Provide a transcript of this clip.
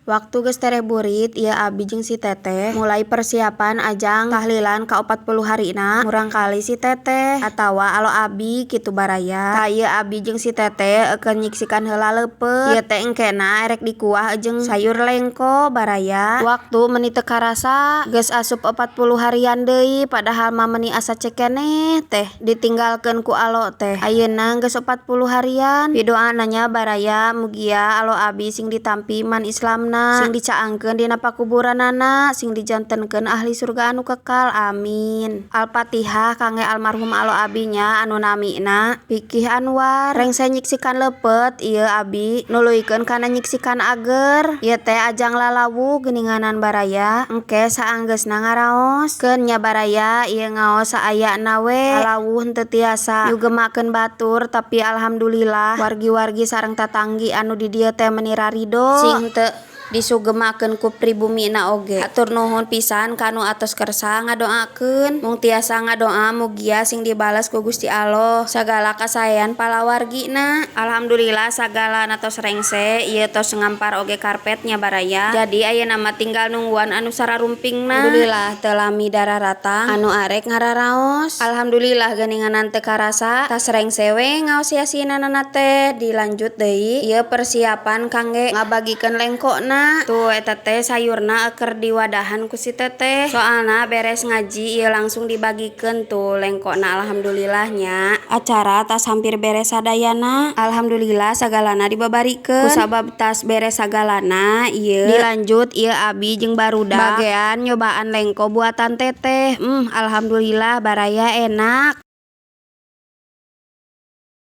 Waktu geus tereh burit, ieu abi jeung si teteh mulai persiapan ajang tahlilan ka 40 harina murangkalih si teteh atawa alo abi kitu, baraya. Tah, ieu abi jeung si teteh keur nyiksikan heula leupeut. Ieu teh engkena erek dikuah jeung sayur lengko, baraya. Waktu meuni teu karasa geus asup 40 harian deui, padahal mah meuni asa cekeneh teh ditinggalkeun ku alo teh. Ayeuna geus 40 harian. Pidoana nya, baraya, mugia alo abi sing ditampi iman Islamna, sing dicaangkeun dina pakuburanana, sing dijantenkeun ahli surga anu kekal, amin. Alfatihah kangge almarhum alo abi nya, anu namina Fikih Anwar. Rengse nyiksikan leupeut, ieu abi nuluykeun kana nyiksikan ager. Ieu teh ajang lalawuh geuninganan, baraya. Engke saanggeusna ngaraos keun nya, baraya. Ieu ngaos saayana we, lalawuh henteu tiasa nyugemakeun batur, tapi alhamdulillah wargi-wargi sareng tatanggi anu di dieu teh meuni rarido, sing teu disugemakeun ku pribumina oge. Hatur nuhun pisan kanu atos kersa ngadoakeun. Mung tiasa ngadoa mugia sing dibales ku Gusti Alloh sagala kasaean palawargina. Alhamdulillah sagalana tos rengse. Ieu tos ngampar oge karpetnya, baraya, jadi ayeuna mah tinggal nungguan anu sararumpingna. Alhamdulillah teu lami dararatang anu arek ngararaos. Alhamdulillah geuninganan teu karasa tas rengse we ngaos yasinanana teh. Dilanjut deui ieu persiapan kangge ngabagikeun lengkona. Tuh, eta teh sayurna keur diwadahan ku si teteh, soalna beres ngaji ieu langsung dibagikeun tuh lengkona. Alhamdulillah nya, acara tas hampir beres sadayana. Alhamdulillah sagalana dibabarikeun. Kusabab tas beres sagalana, ieu dilanjut ieu abi jeung barudak bagean nyobaan lengko buatan teteh. Alhamdulillah, baraya, enak.